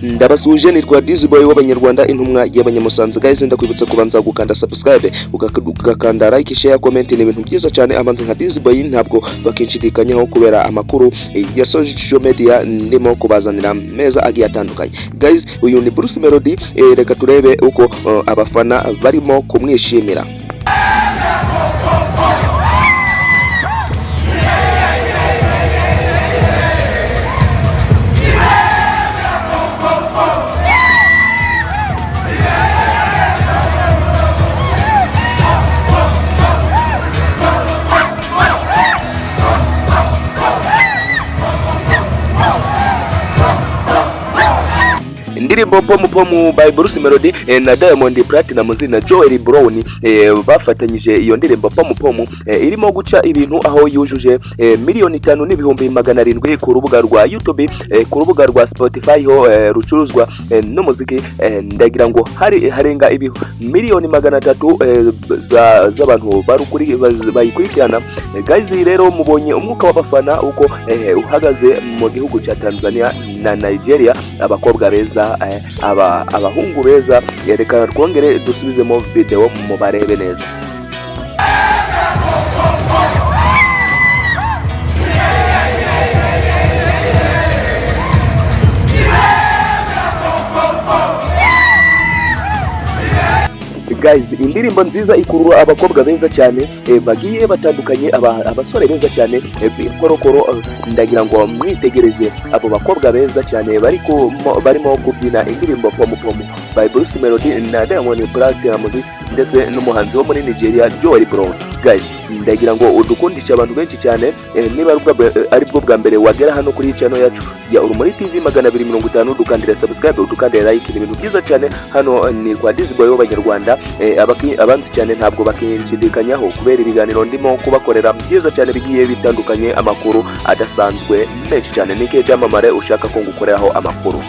Ndabasuhuje, nitwa Dizzy Boy w'Abanyarwanda, intumwa y'Abanyamusanze. Guys, ndakwibutsa kubanza gukanda subscribe, ugakanda like, share, comment. Ni ibintu byiza cyane. Abanza nka Dizzy Boy ntabwo bakinshidikanyaho kubera amakuru ya social media ndimo kubazanira meza agiye atandukanye. Guys, uyu ni Bruce Melody. Reka turebe uko abafana barimo kumwishimira. Indirimbo Pomu Pomu by Bruce Melody na Diamond Platnumz na Joel Brown bafatanyije iyo ndirimbo Pomu Pomu irimo guca ibintu, aho yujuje 5,700,000 ku rubuga rwa YouTube. Ku rubuga rwa Spotify ho rucuruzwa n'umuziki, ndagira ngo hari harenga ibi 300,000,000 z'abantu bayikurikirana. Guys, rero mubonye umwuka w'abafana uko uhagaze mu gihugu cya Tanzania na Nigeria. Abakobwa beza, abahungu beza. Reka twongere dusubizemo video mubarebe neza. Guys, indirimbo nziza ikurura abakobwa beza cyane bagiye batandukanye, abasore beza cyane b'ikorokoro. Ndagira ngo mwitegereze abo bakobwa beza cyane barimo kubyina indirimbo Pomu Pomu by Bruce Melody na Diamond Platnumz ndetse n'umuhanzi wo muri Nigeria Joel Brown. Guys, ndagira ngo udukundishe abantu benshi cyane. Niba ari bwo bwa mbere wagera hano kuri channel yacu ya Urumuri TV 250, dukandira subscribe, udukandira like, ni ibintu byiza cyane. Hano ni kwa Dizzy Boy w'Abanyarwanda. Abanzi cyane ntabwo bakinshidikanyaho kubera ibiganiro ndimo kubakorera byiza cyane bigiye bitandukanye, amakuru adasanzwe menshi cyane. Ni ikihe cyamamare ushaka ko ngukoreraho amakuru?